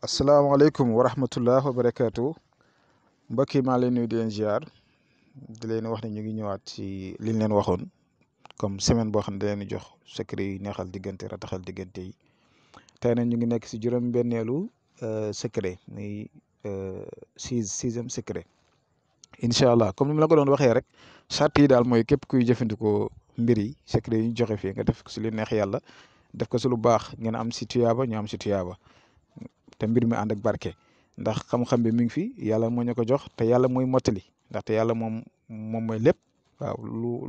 asalaamaaleykum wa rahmatullah wa barakaatu mbokk yi maa leen nuyu di leen ziar di leen wax ne ñu ngi ñëwaat ci liñ leen waxoon comme semaine boo xam ne da leen jox secret yi neexal diggante rataxal diggante yi tey nag ñu ngi nekk si juróom-benneelu secret muy sixième secret incha allah comme ni ma la ko doon waxee rek charte yi daal mooy képp kuy jëfandikoo mbir yi secret yi ñu joxe fii nga def ko si lu neex yàlla def ko si lu baax ngeen am si tuyaaba ñu am si tuyaaba. te mbir mi ànd ak barke ndax xam-xam bi mi ngi fi yàlla moo ñu ko jox te yàlla mooy mottali ndaxte yàlla moom mooy lépp waaw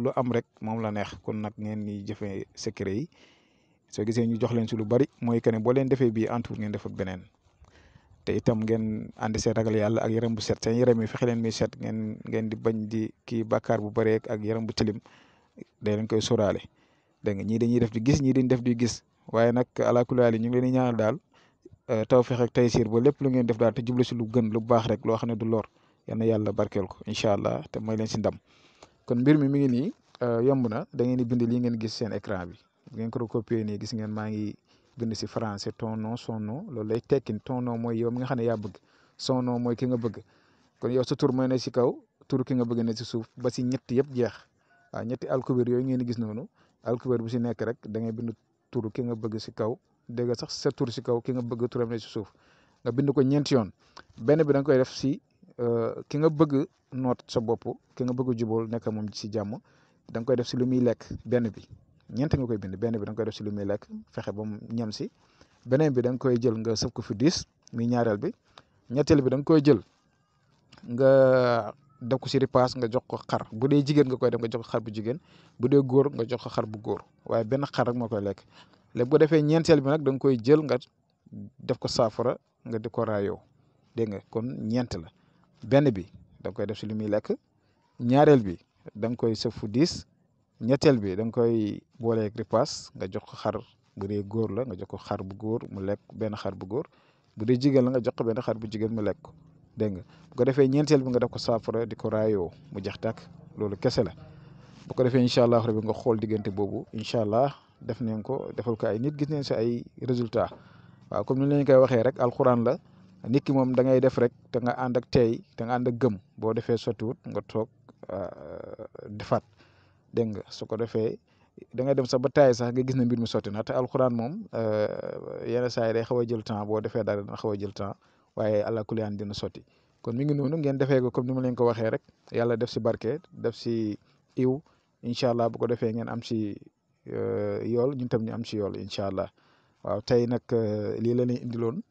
lu am rek moom la neex kon nag ngeen ni jëfee secret yi soo gisee ñu jox leen si lu bari mooy que ne boo leen defee bii entour ngeen defut beneen te itam ngeen ànd seen ragal yàlla ak yaram bu set seen yaram yi fexe leen muy set ngeen di bañ di kii bàkkaar bu bëree ak yaram bu tilim day leen koy sóoraale dégg nga ñii dañuy def di gis ñii dañuy def di gis waaye nag alaakulli ñu ngi leen di ñaanal daal. tawfeex ak taysiir ba lépp lu ngeen def daal te jublu si lu gën lu baax rek loo xam ne du lor yal na yàlla barkeel ko incha allah te may leen si ndam kon mbir mi ngi nii yomb na da ngeen di bind lii ngeen gis seen écran bi bu ngeen ko copier nii gis ngeen maa ngi bind si français ton nom son nom loolu lay tekkin ton nom mooy yow mi nga xam ne yaa bëgg son nom mooy ki nga bëgg kon yow sa tur mooy ne si kaw tur ki nga bëgg ne si suuf ba si ñetti yëpp jeex waaw ñetti alkubeer yooyu ngeen di gis noonu alkubeer bu si nekk rek da ngay bind tur ki nga bëgg si kaw. dégg nga sax sa tur si kaw ki nga bëgg turam ne si suuf nga bind ko ñeenti yoon benn bi da nga koy def si ki nga bëgg noot sa bopp ki nga bëgg jubóol nekk moom si jàmm da nga koy def si lu muy lekk benn bi ñeent nga koy bind benn bi da nga koy def si lu muy lekk fexe ba mu ñam si beneen bi da nga koy jël nga sëf ko fi 10 muy ñaareel bi ñetteel bi da nga koy jël nga def ko si ripaas nga jox ko xar bu dee jigéen nga koy def nga jox ko xar bu jigéen bu dee góor nga jox ko xar bu góor waaye benn xar rek moo koy lekk. léegi bu defee ñeenteel bi nag da nga koy jël nga def ko saafara nga di ko raayoo dégg nga kon ñeent la benn bi da nga koy def si li muy lekk ñaareel bi da nga koy sëf fu 10 ñetteel bi da nga koy booleeg ripaas nga jox ko xar bu dee góor la nga jox ko xar bu góor mu lekk benn xar bu góor bu dee jigéen la nga jox ko benn xar bu jigéen mu lekk ko dégg nga bu ko defee ñeenteel bi nga def ko saafara di ko raayoo mu jeex tàkk loolu kese la bu ko defee incha allah rabi nga xool diggante boobu incha allah. def nañ ko defal ko ay nit gis nañ si ay résultat waaw comme ni leen koy waxee rek alxuraan la nit ki moom da ngay def rek te nga ànd ak tey te nga ànd ak gëm boo defee sottiwut nga toog defaat dégg nga su ko defee da ngay dem sax ba taay sax nga gis na mbir mi sotti na te alxuraan moom yenn saa yi day xaw a jël temps boo defee dara dina xaw a jël temps waaye allah kulli aan dina sotti kon mi ngi noonu ngeen defee ko comme ni ma leen ko waxee rek yàlla def si barke def si iw incha allah bu ko defee ngeen am si. yool ñun tam ñu am ci yool incha allah waaw tey nag lii la leen indiloon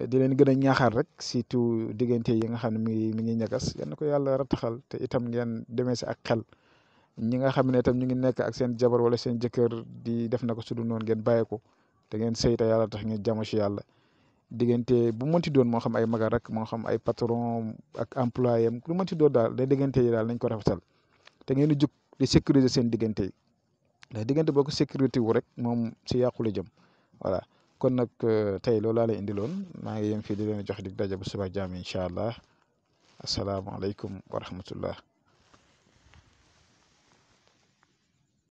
di leen gën a ñaaxaar rek surtout diggante yi nga xam ne mi ngi ñagas yal na ko yàlla rataxal te itam ngeen demee si ak xel ñi nga xam ne itam ñu ngi nekk ak seen jabar wala seen jëkkër di def na ko su dul noonu ngeen bàyyi ko te ngeen sëyta yàlla tax ngeen jamo si yàlla diggante bu mënti doon moo xam ay magar rek moo xam ay patron ak employé am lu mënti doon daal day diggante yi daal nañ ko rafetal te ngeen di jug di sécuriser seen diggante yi. ndax diggante boo ko sécurité wu rek moom si yàqule jëm voilà kon nag tey loolu laa lay indiloon maa ngi yem fii di leen jox dig daje bu suba jaam incha allah asalaamaaleykum wa rahmatullah